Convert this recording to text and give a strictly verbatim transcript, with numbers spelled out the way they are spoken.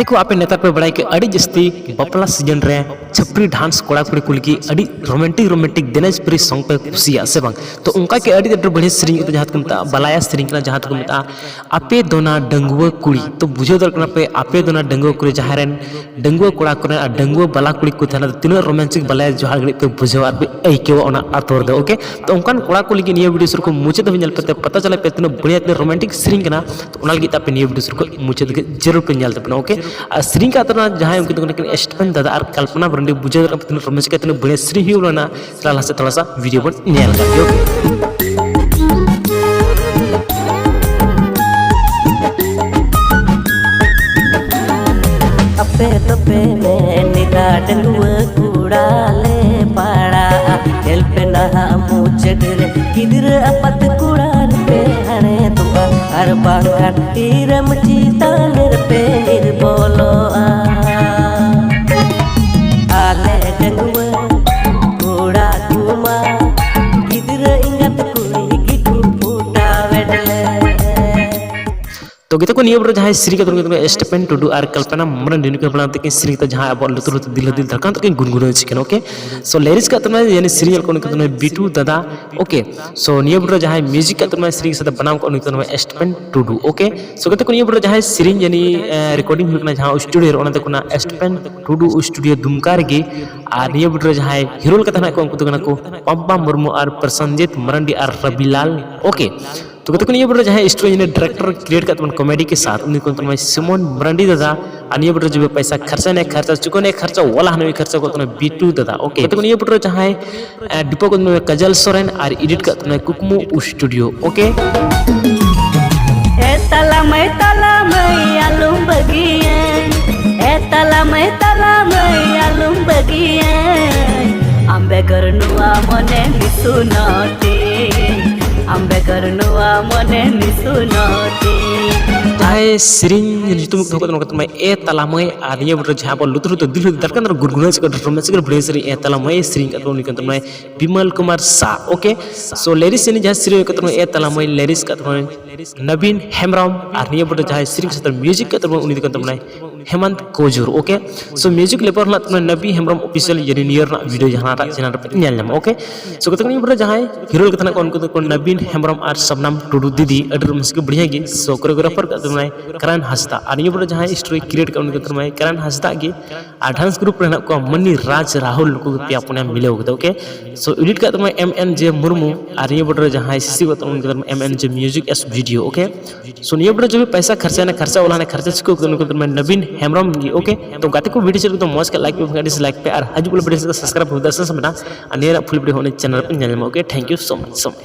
ᱠᱚ ᱟᱯᱮ ᱱᱮᱛᱟᱨ ᱯᱮ ᱵᱟᱲᱟᱭ ᱠᱮᱫ ᱟᱹᱰᱤ ᱡᱟᱹᱥᱛᱤ ᱵᱟᱯᱞᱟ ᱥᱤᱡᱤᱱ ᱨᱮ ᱪᱷᱟᱹᱯᱨᱤ ᱰᱟᱱᱥ ᱠᱚᱲᱟ ᱠᱩᱲᱤ ᱠᱚ ᱞᱟᱹᱜᱤᱫ ᱟᱹᱰᱤ ᱨᱳᱢᱟᱱᱴᱤᱠ ᱨᱳᱢᱟᱱᱴᱤᱠ ᱫᱮᱱᱮᱡ ᱯᱮᱨᱤ ᱥᱚᱝ ᱯᱮ ᱠᱩᱥᱤᱭᱟᱜᱼᱟ ᱥᱮ ᱵᱟᱝ? ᱛᱚ ᱚᱱᱠᱟ ᱜᱮ ᱟᱹᱰᱤ ᱟᱹᱰᱤ ᱵᱟᱹᱲᱤᱡ ᱥᱮᱨᱮᱧ ᱠᱟᱛᱮ ᱡᱟᱦᱟᱸ ᱫᱚᱠᱚ ᱢᱮᱛᱟᱜᱼᱟ ᱵᱟᱞᱟᱭᱟ ᱥᱮᱨᱮᱧ ᱠᱟᱱᱟ, ᱡᱟᱦᱟᱸ ᱫᱚᱠᱚ ᱢᱮᱛᱟᱜᱼᱟ ᱟᱯᱮ ᱫᱚ ᱱᱟ ᱰᱟᱺᱜᱩᱣᱟᱹ ᱠᱩᱲᱤ᱾ ᱛᱚ ᱵᱩᱡᱷᱟᱹᱣ ᱫᱟᱲᱮᱭᱟᱜ ᱠᱟᱱᱟ ᱯᱮ, ᱟᱯᱮ ᱫᱚ ᱱᱟ ᱰᱟᱺᱜᱩᱣᱟᱹ ᱠᱩᱲᱤ, ᱡᱟᱦᱟᱸᱭ ᱨᱮᱱ ᱰᱟᱺᱜᱩᱣᱟᱹ ᱠᱚᱲᱟ ᱠᱚᱨᱮ ᱟᱨ ᱰᱟᱺᱜᱩᱣᱟᱹ ᱵᱟᱞᱟ ᱠᱩᱲᱤ ᱠᱚ ᱛᱟᱦᱮᱱᱟ, ᱛᱤᱱᱟᱹᱜ ᱨᱳᱢᱟᱱᱴᱤᱠ ᱵᱟᱞᱟᱭᱟ ᱡᱚᱦᱟᱨ ᱜᱷᱟᱹᱲᱤᱡ ᱯᱮ ᱵᱩᱡᱷᱟᱹᱣᱟ ᱟᱨ ᱯᱮ ᱟᱹᱭᱠᱟᱹᱣᱟ ᱚᱱᱟ ᱟᱛᱚᱨ ᱫᱚ, ᱳᱠᱮ? ᱛᱚ ᱚᱱᱠᱟᱱ ᱠᱚᱲᱟ ᱠᱚ ᱞᱟᱹᱜᱤᱫ ᱱᱤᱭᱟᱹ ᱵᱷᱤᱰᱤᱭᱳ ᱥᱩᱨ ᱠᱷᱚᱱ ᱢᱩᱪᱟᱹᱫ ᱫᱷᱟᱹᱵᱤᱡ ᱧᱮᱞ ᱯᱮ, ᱛᱮ ᱯᱟᱛᱟ ᱪᱟᱞᱟᱜ ᱯᱮ ᱛᱤᱱᱟᱹᱜ ᱵᱟᱹᱲᱤᱡ ᱛᱤᱱᱟᱹᱜ ᱨᱳᱢᱟᱱᱴᱤᱠ ᱥᱮᱨᱮᱧ ᱠᱟᱱᱟ᱾ ᱛᱚ ᱚᱱᱟ ᱞᱟᱹᱜᱤᱫ ᱛᱮ ᱟᱯᱮ ᱱᱤᱭᱟᱹ ᱵᱷᱤᱰᱤᱭᱳ ᱥᱩᱨ ᱠᱷᱚᱱ ᱢᱩᱪᱟᱹᱫ ᱫᱷᱟᱹᱵᱤᱡ ᱡᱟᱹᱨᱩᱲ ᱯᱮ ᱧᱮᱞ ᱛᱟᱵᱚᱱᱟ, ᱳᱠᱮ? ᱟᱨ ᱥᱮᱨᱮᱧ ᱠᱟᱜ ᱛᱟᱵᱚᱱᱟ ᱡᱟᱦᱟᱸᱭ ᱩᱱᱠᱤᱱ ᱫᱚ ᱠᱟᱱᱟ ᱠᱤᱱ ᱮᱥᱴᱯᱮᱱ ᱫᱟᱫᱟ ᱟᱨ ᱠᱚᱞᱯᱚᱱᱟ ᱢᱟᱨᱟᱱᱰᱤ᱾ ᱵᱩᱡᱷᱟᱹᱣ ᱫᱟᱲᱮᱭᱟᱜ ᱠᱟᱱᱟ ᱯᱮ ᱛᱤᱱᱟᱹᱜ ᱨᱳᱢᱟᱱᱴᱤᱠ ᱛᱤᱱᱟᱹᱜ ᱵᱟᱹᱲᱤᱡ ᱥᱮᱨᱮᱧ ᱦᱩᱭᱩᱜ ᱠᱟᱱᱟ, ᱪᱟᱞᱟᱜ ᱞᱟᱦᱟ ᱥᱮᱫ ᱛᱷᱚᱲᱟ ᱥᱟ ᱵᱷᱤᱰᱤᱭᱳ ᱵᱚᱱ ᱧᱮᱞ ᱠᱟᱜ ᱜᱮ, ᱳᱠᱮ? ᱟᱯᱮ ᱫᱚᱯᱮ ᱢᱮᱱ ᱮᱫᱟ ᱰᱟᱺᱜᱩᱣᱟᱹ ᱠᱚᱲᱟ ᱞᱮ ᱯᱟᱲᱟᱜᱼᱟ᱾ ᱧᱮᱞ ᱯᱮ ᱱᱟᱦᱟᱜ ᱢᱩᱪᱟᱹᱫ ᱨᱮ ᱜᱤᱫᱽᱨᱟᱹ ᱟᱯᱟᱛ ᱠᱚᱲᱟ ᱨᱮᱯᱮ ᱦᱟᱲᱮᱫᱚᱜᱼᱟ, ᱟᱨ ᱵᱟᱝᱠᱷᱟᱱ ᱛᱤᱨᱮᱢ ᱪᱮᱛᱟᱱ ᱨᱮᱯᱮ ᱧᱤᱨᱵᱚᱞᱚᱜᱼᱟ᱾ ᱟᱞᱮ ᱰᱟᱺᱜᱩᱣᱟᱹ ᱠᱚᱲᱟ ᱠᱚᱢᱟ ᱜᱤᱫᱽᱨᱟᱹ ᱮᱸᱜᱟᱛ ᱠᱩᱲᱤ ᱜᱮᱠᱚ ᱯᱷᱩᱴᱟᱣᱮᱫ ᱞᱮ᱾ ᱛᱚ ᱜᱤᱛᱟᱹ ᱠᱚ ᱱᱤᱭᱟᱹ ᱵᱚᱨᱮ ᱡᱟᱦᱟᱸᱭ ᱥᱮᱨᱮᱧ ᱠᱟᱛᱮ ᱩᱱᱠᱤᱱ ᱫᱚ ᱮᱥᱴᱮᱯᱮᱱ ᱴᱩᱰᱩ ᱟᱨ ᱠᱚᱞᱯᱚᱱᱟ ᱢᱟᱨᱟᱱᱰᱤ, ᱱᱩᱠᱤᱱ ᱵᱟᱱᱟᱨ ᱛᱟᱹᱠᱤᱱ ᱥᱮᱨᱮᱧ ᱠᱟᱛᱮ ᱡᱟᱦᱟᱸ ᱟᱵᱚᱣᱟᱜ ᱞᱩᱛᱩᱨ ᱞᱩᱛᱩᱨ ᱫᱤᱞ ᱫᱤᱞ ᱫᱷᱟᱲᱠᱟᱱ ᱛᱟᱹᱠᱤᱱ ᱜᱩᱱᱜᱩᱱᱟᱹᱣ ᱪᱮᱫ ᱠᱟᱱᱟ, ᱳᱠᱮ? ᱥᱚ ᱞᱤᱨᱤᱠᱥ ᱠᱟᱜ ᱛᱟᱵᱚᱱᱟᱭ ᱡᱟᱹᱱᱤ ᱥᱮᱨᱮᱧ ᱠᱚ ᱩᱱᱠᱤᱱ ᱫᱚ ᱵᱤᱴᱩ ᱫᱟᱫᱟ, ᱳᱠᱮ? ᱥᱚ ᱱᱤᱭᱟᱹ ᱵᱚᱨᱮ ᱡᱟᱦᱟᱸᱭ ᱢᱤᱭᱩᱡᱤᱠ ᱠᱟᱜ ᱛᱟᱵᱚᱱᱟᱭ ᱥᱮᱨᱮᱧ ᱥᱟᱛᱮ ᱵᱟᱱᱟᱢ ᱠᱚ ᱩᱱᱠᱤᱱ ᱫᱚ ᱮᱥᱴᱮᱯᱮᱱ ᱴᱩᱰᱩ, ᱳᱠᱮ? ᱥᱚ ᱜᱟᱛᱮ ᱠᱚ ᱱᱤᱭᱟᱹ ᱵᱚᱨᱮ ᱡᱟᱦᱟᱸᱭ ᱥᱮᱨᱮᱧ ᱡᱟᱹᱱᱤ ᱨᱮᱠᱚᱨᱰᱤᱝ ᱦᱩᱭᱩᱜ ᱠᱟᱱᱟ ᱡᱟᱦᱟᱸ ᱥᱴᱩᱰᱤᱭᱳ ᱨᱮ, ᱚᱱᱟ ᱫᱚ ᱠᱟᱱᱟ ᱮᱥᱴᱮᱯᱮᱱ ᱴᱩᱰᱩ ᱥᱴᱩᱰᱤᱭᱳ ᱫᱩᱢᱠᱟ ᱨᱮᱜᱮ᱾ ᱟᱨ ᱱᱤᱭᱟᱹ ᱵᱚᱨᱮ ᱡᱟᱦᱟᱸᱭ ᱦᱤᱨᱳᱞ ᱠᱟᱛᱮ ᱦᱮᱱᱟᱜ ᱠᱚᱣᱟ ᱩᱱᱠᱩ ᱫᱚ ᱠᱟᱱᱟ ᱠᱚ ᱯᱟᱢᱯᱟ ᱢᱩᱨᱢᱩ ᱟᱨ ᱯᱨᱚᱥᱮᱱᱡᱤᱛ ᱢᱟᱨᱟᱱᱰᱤ ᱟᱨ ᱨᱚᱵᱤᱞᱟᱞ, ᱳᱠᱮ? ᱛᱚ ᱜᱟᱛᱮ ᱠᱚ ᱱᱤᱭᱟᱹ ᱵᱚᱨᱮ ᱡᱟᱦᱟᱸᱭ ᱥᱴᱳᱨᱤ ᱰᱟᱭᱨᱮᱠᱴᱚᱨ ᱠᱨᱤᱭᱮᱴ ᱠᱟᱜ ᱛᱟᱵᱚᱱ ᱠᱚᱢᱮᱰᱤ ᱠᱮ ᱥᱟᱛᱷ, ᱩᱱᱤ ᱠᱚ ᱢᱮᱛᱟᱭ ᱥᱤᱢᱚᱱ ᱢᱟᱨᱟᱱᱰᱤ ᱫᱟᱫᱟ᱾ ᱟᱨ ᱱᱤᱭᱟᱹ ᱵᱚᱨᱮ ᱡᱩᱫᱤ ᱯᱚᱭᱥᱟ ᱠᱷᱟᱨᱪᱟ ᱱᱮ ᱠᱷᱟᱨᱪᱟ ᱪᱩᱠᱚᱱᱮ ᱠᱷᱟᱨᱪᱟ ᱣᱟᱞᱟ ᱦᱟᱱᱮ ᱠᱷᱟᱨᱪᱟ ᱠᱚ ᱠᱟᱱᱟ ᱵᱤᱴᱩ ᱫᱟᱫᱟ, ᱳᱠᱮ? ᱜᱟᱛᱮ ᱠᱚ ᱱᱤᱭᱟᱹ ᱵᱚᱨᱮ ᱡᱟᱦᱟᱸᱭ ᱰᱤᱯᱚ ᱠᱚ ᱠᱟᱡᱟᱞ ᱥᱚᱨᱮᱱ ᱟᱨ ᱮᱰᱤᱴ ᱠᱟᱜ ᱛᱟᱵᱚᱱᱟᱭ ᱠᱩᱠᱢᱩ ᱥᱴᱩᱰᱤᱭᱳ, ᱳᱠᱮ? ᱮ ᱛᱟᱞᱟ ᱢᱟᱹᱭ, ᱛᱟᱞᱟ ᱢᱟᱹᱭ, ᱟᱞᱚᱢ ᱵᱟᱹᱜᱤᱭᱟᱹᱧ᱾ ᱮ ᱛᱟᱞᱟ ᱢᱟᱹᱭ, ᱛᱟᱞᱟ ᱢᱟᱹᱭ, ᱟᱞᱚᱢ ᱵᱟᱹᱜᱤᱭᱟᱹᱧ᱾ ᱟᱢ ᱵᱮᱜᱚᱨ ᱱᱚᱣᱟ ᱢᱚᱱᱮ ᱢᱤᱥᱩᱱᱚᱛᱤ᱾ ᱟᱢ ᱵᱮᱜᱚᱨ ᱱᱚᱣᱟ ᱢᱚᱱᱮ ᱢᱤᱥᱩᱱᱚᱛᱤ᱾ ᱡᱟᱦᱟᱸᱭ ᱥᱮᱨᱮᱧ ᱧᱩᱛᱩᱢ ᱫᱚᱦᱚ ᱠᱟᱛᱮ ᱱᱚᱝᱠᱟ ᱛᱟᱢᱟᱭ ᱮ ᱛᱟᱞᱟ ᱢᱟᱹᱭ, ᱟᱨ ᱱᱤᱭᱟᱹ ᱵᱚᱴᱨᱮ ᱡᱟᱦᱟᱸ ᱟᱵᱚ ᱞᱩᱛᱩᱨ ᱞᱩᱛᱩᱨ ᱫᱤᱞ ᱦᱩᱭ ᱫᱟᱨᱠᱟᱱ ᱫᱚ ᱜᱩᱱᱜᱩᱱᱟᱹᱣ ᱪᱮᱫ ᱠᱚ ᱨᱚᱢᱚᱡᱽ ᱪᱮᱫ ᱠᱚ ᱵᱷᱟᱹᱲᱟᱹᱭ ᱥᱮᱨᱮᱧ ᱮ ᱛᱟᱞᱟ ᱢᱟᱹᱭ ᱥᱮᱨᱮᱧ ᱠᱟᱜ ᱛᱟᱵᱚᱱ ᱩᱱᱤ ᱠᱟᱱ ᱛᱟᱵᱚᱱᱟᱭ ᱵᱤᱢᱚᱞ ᱠᱩᱢᱟᱨ ᱥᱟ, ᱳᱠᱮ? ᱥᱚ ᱞᱤᱨᱤᱠᱥ ᱡᱟᱦᱟᱸ ᱥᱮᱨᱮᱧ ᱠᱟᱜ ᱛᱟᱵᱚᱱᱟᱭ ᱮ ᱛᱟᱞᱟ ᱢᱟᱹᱭ, ᱞᱤᱨᱤᱠᱥ ᱠᱟᱜ ᱛᱟᱵᱚᱱᱟᱭ ᱱᱚᱵᱤᱱ ᱦᱮᱢᱵᱨᱚᱢ, ᱟᱨ ᱱᱤᱭᱟᱹ ᱵᱚᱴᱚ ᱡᱟᱦᱟᱸᱭ ᱥᱮᱨᱮᱧ ᱥᱟᱶᱛᱮ ᱢᱤᱭᱩᱡᱤᱠ ᱠᱟᱜ ᱛᱟᱵᱚᱱᱟ ᱩᱱᱤ ᱫᱚ ᱠᱟᱱ ᱛᱟᱵᱚᱱᱟᱭ ᱦᱮᱢᱟᱱᱛ ᱠᱳᱡᱩᱨ᱾ ᱳᱠᱮ, ᱥᱳ ᱢᱤᱭᱩᱡᱤᱠ ᱞᱮᱵᱚᱞ ᱨᱮᱱᱟᱜ ᱛᱟᱵᱚᱱᱟ ᱱᱚᱵᱤ ᱦᱮᱢᱵᱨᱚᱢ ᱚᱯᱷᱤᱥᱤᱭᱟᱞ, ᱡᱟᱹᱱᱤ ᱱᱤᱭᱟᱹ ᱨᱮᱱᱟᱜ ᱵᱷᱤᱰᱤᱭᱳ ᱡᱟᱦᱟᱸᱴᱟᱜ ᱪᱮᱱᱮᱞ ᱨᱮᱯᱮ ᱧᱮᱞ ᱧᱟᱢᱟ᱾ ᱳᱠᱮ, ᱥᱳ ᱠᱟᱛᱮ ᱱᱤᱭᱟᱹ ᱵᱚᱴᱚ ᱡᱟᱦᱟᱸᱭ ᱦᱤᱨᱳ ᱞᱮᱠᱟ ᱛᱟᱦᱮᱱᱟ ᱠᱚ ᱩᱱᱠᱩ ᱫᱚ ᱠᱚ ᱱᱚᱵᱤᱱ ᱦᱮᱢᱵᱨᱚᱢ ᱟᱨ ᱥᱚᱵᱱᱟᱢ ᱴᱩᱰᱩ ᱫᱤᱫᱤ, ᱟᱹᱰᱤ ᱢᱚᱡᱽ ᱜᱮ ᱵᱟᱲᱤᱭᱟ ᱜᱮ᱾ ᱥᱳ ᱠᱳᱨᱤᱭᱳᱜᱨᱟᱯᱷᱟᱨ ᱠᱟᱜ ᱛᱟᱵᱚᱱᱟᱭ ᱠᱟᱨᱟᱱ ᱦᱟᱸᱥᱫᱟ, ᱟᱨ ᱱᱤᱭᱟᱹ ᱵᱚᱴᱚ ᱡᱟᱦᱟᱸᱭ ᱥᱴᱳᱨᱤ ᱠᱨᱤᱭᱮᱴ ᱠᱟᱜ ᱩᱱᱤ ᱫᱚ ᱠᱟᱱ ᱛᱟᱵᱚᱱᱟᱭ ᱠᱟᱨᱟᱱ ᱦᱟᱸᱥᱫᱟ ᱜᱮ᱾ ᱟᱨ ᱰᱟᱱᱥ ᱜᱨᱩᱯ ᱨᱮ ᱦᱮᱱᱟᱜ ᱠᱚᱣᱟ ᱢᱟᱱᱤ ᱨᱟᱡᱽ ᱨᱟᱦᱩᱞ, ᱱᱩᱠᱩ ᱜᱮ ᱯᱮᱭᱟ ᱯᱩᱱᱭᱟ ᱢᱤᱞᱟᱹᱣ ᱠᱟᱛᱮ᱾ ᱳᱠᱮ, ᱥᱳ ᱮᱰᱤᱴ ᱠᱟᱜ ᱛᱟᱵᱚᱱᱟᱭ ᱮᱢ ᱮᱱ ᱡᱮ ᱢᱩᱨᱢᱩ, ᱟᱨ ᱱᱤᱭᱟᱹ ᱵᱚᱴᱚ ᱨᱮ ᱡᱟᱦᱟᱸᱭ ᱥᱤᱥᱤ ᱠᱟᱜ ᱛᱟᱵᱚᱱᱟ ᱩᱱᱤ ᱫᱚ ᱮᱢ ᱮᱱ ᱡᱮ ᱢᱤᱭᱩᱡᱤᱠ ᱮᱥ ᱵᱷᱤᱰᱤᱭᱳ᱾ ᱳᱠᱮ, ᱥᱳ ᱱᱤᱭᱟᱹ ᱵᱚᱴᱚ ᱡᱚᱵᱤ ᱯᱟᱭᱥᱟ ᱠᱷᱟᱨᱪᱟ ᱦᱮᱱᱟ, ᱠᱷᱟᱨᱪᱟ ᱚᱞᱟ ᱦᱮᱱᱟ, ᱠᱷᱟᱨᱪᱟ ᱪᱤᱠᱟᱹ ᱠᱟᱛᱮ ᱩᱱᱠᱩ ᱫᱚ ᱱᱚᱵᱤᱱ ᱦᱮᱢᱵᱨᱚᱢ ᱜᱮ᱾ ᱳᱠᱮ, ᱛᱚ ᱜᱟᱛᱮ ᱠᱚ ᱵᱷᱤᱰᱤᱭᱳ ᱪᱮᱫ ᱠᱚᱫᱚ ᱢᱚᱡᱽ ᱠᱷᱟᱱ ᱞᱟᱭᱤᱠ ᱯᱮ, ᱵᱟᱝᱠᱷᱟᱱ ᱰᱤᱥᱞᱟᱭᱤᱠ ᱯᱮ, ᱟᱨ ᱦᱤᱡᱩᱜ ᱵᱚᱞᱮ ᱵᱷᱤᱰᱤᱭᱳ ᱥᱟᱵᱥᱠᱨᱟᱭᱤᱵ ᱦᱩᱭ ᱫᱟᱲᱮᱭᱟᱜᱼᱟ ᱥᱮ ᱢᱮᱱᱟᱜᱼᱟ᱾ ᱟᱨ ᱱᱤᱭᱟᱹ ᱨᱮᱱᱟᱜ ᱯᱷᱩᱞ ᱵᱷᱤᱰᱤᱭᱳ ᱦᱚᱸ ᱩᱱᱤ ᱪᱮᱱᱮᱞ ᱨᱮ ᱯᱮ ᱧᱮᱞ ᱧᱟᱢᱟ᱾ Okay, thank you so much, so much᱾